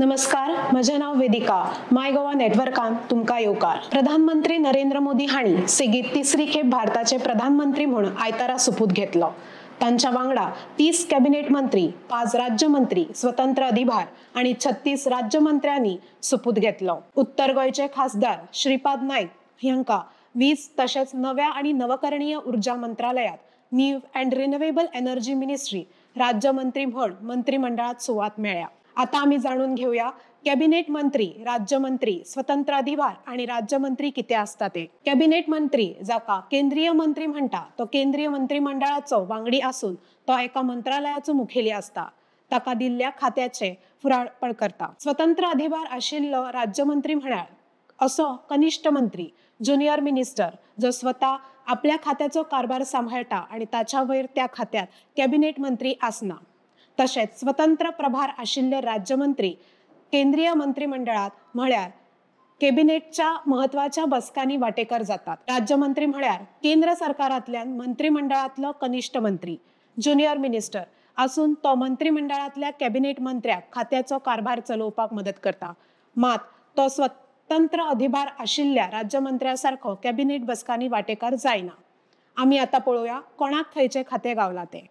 नमस्कार, म्हजें नांव वेदिका. माय गोवा नेटवर्कान तुमकां येवकार. प्रधानमंत्री नरेंद्र मोदी हांणी सेगीत तिसरी खेप भारताचे प्रधानमंत्री म्हूण आयतारा सोपूत घेतलो. तांच्या वांगडा 30 कॅबिनेट मंत्री, 5 राज्यमंत्री, स्वतंत्र अधिभार आनी 36 राज्यमंत्र्यांनी सोपूत घेतलो. उत्तर गोंयचे खासदार श्रीपाद नायक हांकां वीज तशेंच नव्या आनी नवकरणीय उर्जा मंत्रालयात new and renewable energy ministry राज्यमंत्री म्हूण मंत्रिमंडळात सुवात मेळ्ळ्या. आता आमी जाणून घेऊया कॅबिनेट मंत्री, राज्यमंत्री, स्वतंत्र अधिभार आणि राज्यमंत्री कितें आसता ते. कॅबिनेट मंत्री जाका केंद्रीय मंत्री म्हणटा तो केंद्रीय मंत्रिमंडळाचो वांगडी आसून तो एका मंत्रालयाचो मुखेली आसता. ताका दिल्ल्या खात्याचे फुडारपण करता. स्वतंत्र अधिभार आशिल्लो राज्यमंत्री म्हळ्यार असो कनिष्ठ मंत्री, ज्युनियर मिनिस्टर, जो स्वता आपल्या खात्याचो कारभार सांबाळटा आनी ताच्या वयर त्या खात्यात कॅबिनेट मंत्री आसना. तशेंच स्वतंत्र प्रभार आशिल्ले राज्यमंत्री केंद्रीय मंत्रिमंडळात म्हळ्यार कॅबिनेटच्या म्हत्वाच्या बसकांनी वांटेकार जातात. राज्यमंत्री म्हळ्यार केंद्र सरकारांतल्यान मंत्रिमंडळांतलो कनिष्ठ मंत्री, ज्युनियर मिनिस्टर आसून तो मंत्रिमंडळांतल्या कॅबिनेट मंत्र्याक खात्याचो कारभार चलोवपाक मदत करता. मात तो स्वतंत्र अधिभार आशिल्ल्या राज्यमंत्र्या सारको कॅबिनेट बसकांनी वांटेकार जायना. आमी आतां पळोवया कोणाक खंयचें खातें गावलां तें.